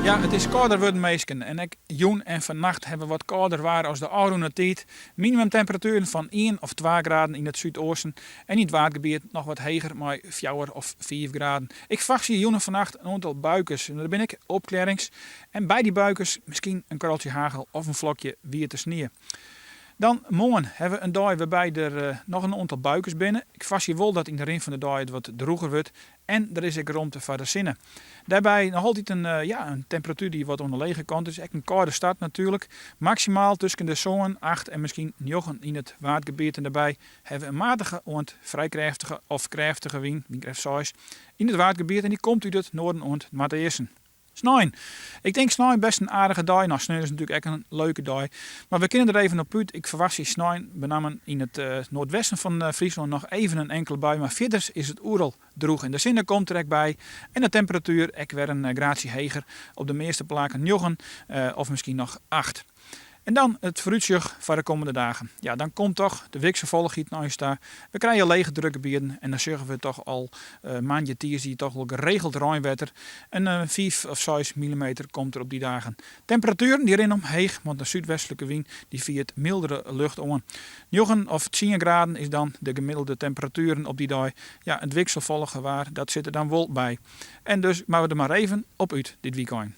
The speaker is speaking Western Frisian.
Ja, it is kâlder wurden minsken en ek jûn en fannacht hawwe we wat kâlder waar as de ôfrûne tiid. Minimumtemperatueren fan ien of twa graden yn it súdoosten en yn it Waadgebiet noch wat heger mei fjouwer of fiif graden. Ik ferwachtsje jûn en fannacht in oantal buikes en der binne ek opklearrings en by dy buikes miskien in korreltsje hagel of in flokje wiete snie. Dan moarn hawwe we in dei wêrby der noch in oantal buikes binne. Ik ferwachtsje wol dat yn de rin fan de dei it wat drûger wurdt en der is ek romte foar de sinne. Dêrby noch altyd in, ja, in temperatuer dy't wat oan de lege kant is. Ek in kâlde start natuerlik. Maksimaal tusken de sân, acht en miskien njoggen yn it Waadgebiet. En dêrby hawwe we in matige oant frij krêftige of krêftige wyn, wynkrêft seis, yn it Waadgebiet en dy komt út it noarden oant noardeasten. Snein. Ik tink snein best in aardige dei. No, sneon is natuerlik ek in leuke dei. Mar we kinne der even op út. Ik ferwachtsje snein benammen yn it noardwesten fan Fryslân noch even in inkele bui. Mar fierders is it oeral drûch en de sinne komt der ek by. En de temperatuer ek wer in graadsje heger. Op de measte plakken njoggen of miskien noch acht. En dan it foarútsjoch foar de kommende dagen. Ja, dan komt toch de wikselfallichheid nei ús ta. We krije lege drukgebieten en dan sjogge we toch al moandei, tiisdei toch wol geregeld reinwetter. In fiif of seis millimeter komt der op dy dagen. Temperatueren dy rinne omheech, want de súdwestlike wyn dy fiert myldere lucht oan. Njoggen of tsien graden is dan de gemiddelde temperatueren op dy dei. Ja, it wikselfallige waar dat sit der dan wol by. En dus moatte we der mar even op út dit wykein.